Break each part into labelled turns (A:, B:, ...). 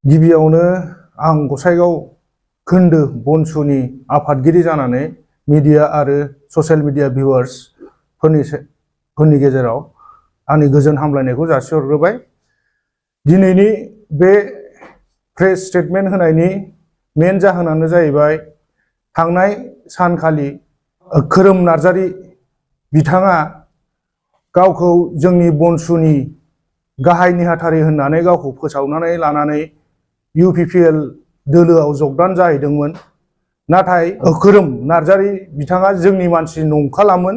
A: गिबियावनो आं गसाइगाव खोन्दो बनसुनि आफादगिरि जानानै मिडिया आरो ससियेल मिडिया भिउआर्स फोरनि गेजेराव आंनि गोजोन हामलायनायखौ जासिहरग्रोबाय। दिनैनि बे प्रेस स्टेटमेन्ट होनायनि मेन जाहोनानो जाहैबाय थांनाय सानखालि खोरोम नार्जारि बिथाङा गावखौ जोंनि बनसुनि गाहाय नेहाथारि होननानै गावखौ फोसावनानै लानानै UPPL दोलोआव जगदान जाहैदोंमोन। नाथाय खोरोम नार्जारि बिथाङा जोंनि मानसि नंखालामोन।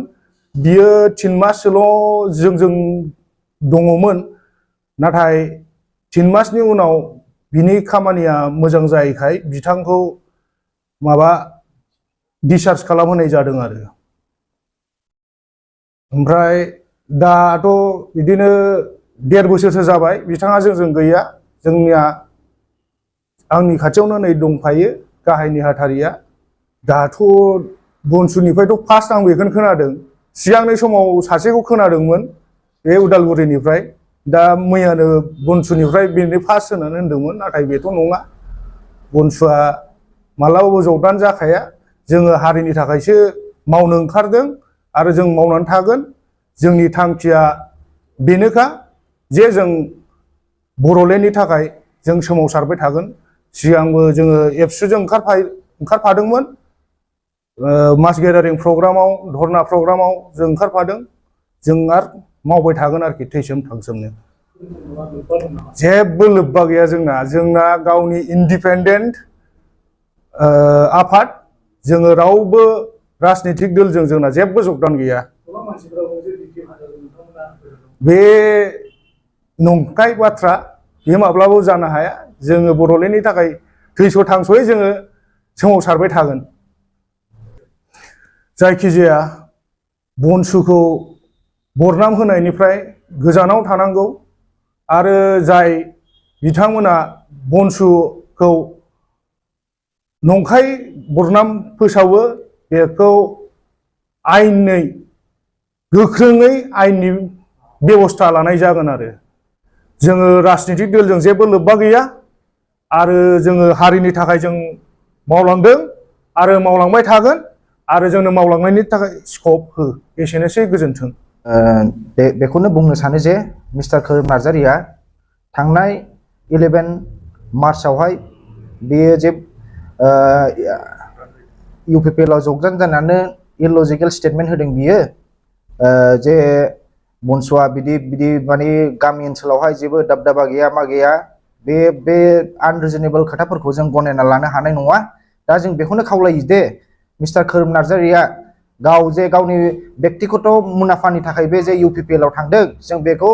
A: बियो 3 माससोल' जोंजों दङमोन। नाथाय 3 मासनि उनाव बिनि खामानिया मोजां जायैखाय बिथांखौ डिसचार्ज खालामहोनाय जादों आरो। ओमफ्राय दाथ' बिदिनो 1.5 बोसोरसो जाबाय बिथाङा जोंजों गैया। जोंनिया आंनि खाथियावनो नै दंफायो गाहाय नेहाथारिया। दाथ' बनसुनिफ्रायथ' फार्स्ट आं बेखौनो खोनादों। सिगांनि समाव सासेखौ खोनादोंमोन बे उदालगुरिनिफ्राय। दा मैयानो बनसुनिफ्राय बेनो फार्स्ट होननानै होनदोंमोन। नाथाय बेथ' नङा। बनसुआ मालाबाबो जगदान जाखाया। जोङो हारिनि थाखायसो मावनो ओंखारदों आरो जों मावनानै थागोन। जोंनि थांखिया बेनोखा जे जों बर'लेण्डनि थाखाय जों सोमावसारबाय थागोन। सिगांबो जोङो एबसुजों ओंखारफादोंमोन। मास गेदारिं प्रग्रामाव, धर्ना प्रग्रामाव जों ओंखारफादों। जों आरो मावबाय थागोन आरोखि थैसोम थांसोमनो। जेबो लोब्बा गैया जोंना गावनि इन्डिपेन्डेन्ट आफाद। जोङो रावबो राजनितिक दलजों जोंना जेबो जगदान गैया। बे नंखाय बाथ्रा। बे माब्लाबाबो जानो हाया। जोङो बर'लेण्डनि थाखाय थैस' थांस'यै जोङो सोमावसारबाय थागोन। जायखिजाया बनसुखौ बरनाम होनायनिफ्राय गोजानाव थानांगौ। आरो जाय बिथांमोना बनसुखौ नंखाय बरनाम फोसावो बेखौ आयेनै गोख्रोङै आयेननि बेबस्था लानाय जागोन आरो। जोङो राजनितिक दलजों जेबो लोब्बा गैया। आरो जोङो हारिनि थाखाय जों मावलांदों आरो मावलांबाय थागोन। आरो जोंनो मावलांनायनि थाखाय स्कप हो। एसेनोसै, गोजोन्थों।
B: बेखौनो बुंनो सानो जे मिस्टार खोरोम नार्जारिया थांनाय 11 मार्चआवहाय बेयो जे UPPL आव जगदान जानानै इलजिकेल स्टेटमेन्ट होदों। बियो जे बनसुआ बिदि माने गामि ओनसोलावहाय जेबो दाबदाबा गैया मा गैया। बे आनरिजनेबल खोथाफोरखौ जों गनायना लानो हानाय नङा। दा जों बेखौनो खावलायो दे मिस्टार खोरोम नार्जारिया गाव जे गावनि बेक्तिगत मुलाम्फानि थाखाय बे जे UPPL आव थांदों, जों बेखौ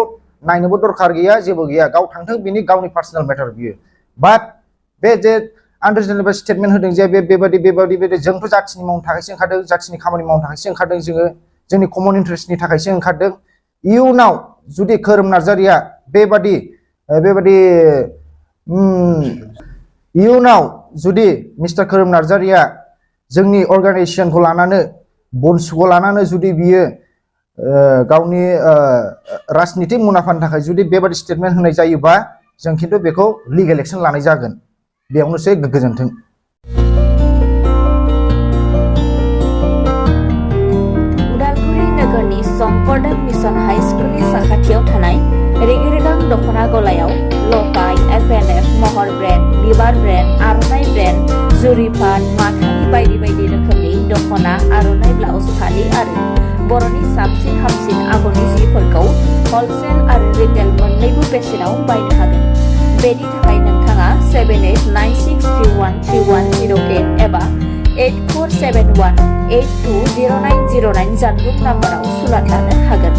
B: नायनोबो दरखार गैया, जेबो गैया। गाव थांथों, बिनि गावनि पार्सनेल मेटार बियो। बाट बे जे आनरिजनेबल स्टेटमेन्ट होदों जे बेबायदि जोंथ' जाथिनि मावनो थाखायसो ओंखारदों, जाथिनि खामानि मावनो थाखायसो ओंखारदों। जोङो जोंनि कमन इन्टारेस्टनि थाखायसो ओंखारदों। इयुनाव जुदि खोरोम नार्जारिया इयुनाव जुदि मिस्टार खोरोम नार्जारिया जोंनि अर्गानाइजेसनखौ लानानै, बनसुखौ लानानै जुदि बियो गावनि राजनितिक मुलाम्फानि थाखाय जुदि बेबादि स्टेटमेन्ट होनाय जायोबा जों खिन्थु बेखौ लिगेल एक्सन लानाय जागोन। बेयावनोसै, गोजोन्थों।
C: उदालगुरि नोगोरनि संकरदेव मिशन हाई स्कुलनि साखाथियाव थानाय रेगे-रेगां दख'ना गलायाव लफाय, FNF, महर ब्रेन्ड, बिबार ब्रेन्ड, आर'नाइ ब्रेन्ड, जुरि पाट, माथानि बायदि रोखोमनि दख'ना, आर'नाइ ब्लाउस, फालि आरो बर'नि साबसिन हामसिन आगरनि जिफोरखौ हलसेल आरो रिटेल मोन्नैबो बेसेनाव बायनो हागोन। बेनि थाखाय नोंथाङा 7896313108 एबा 8471820909 जानबुं नाम्बाराव सुलाद लानो हागोन।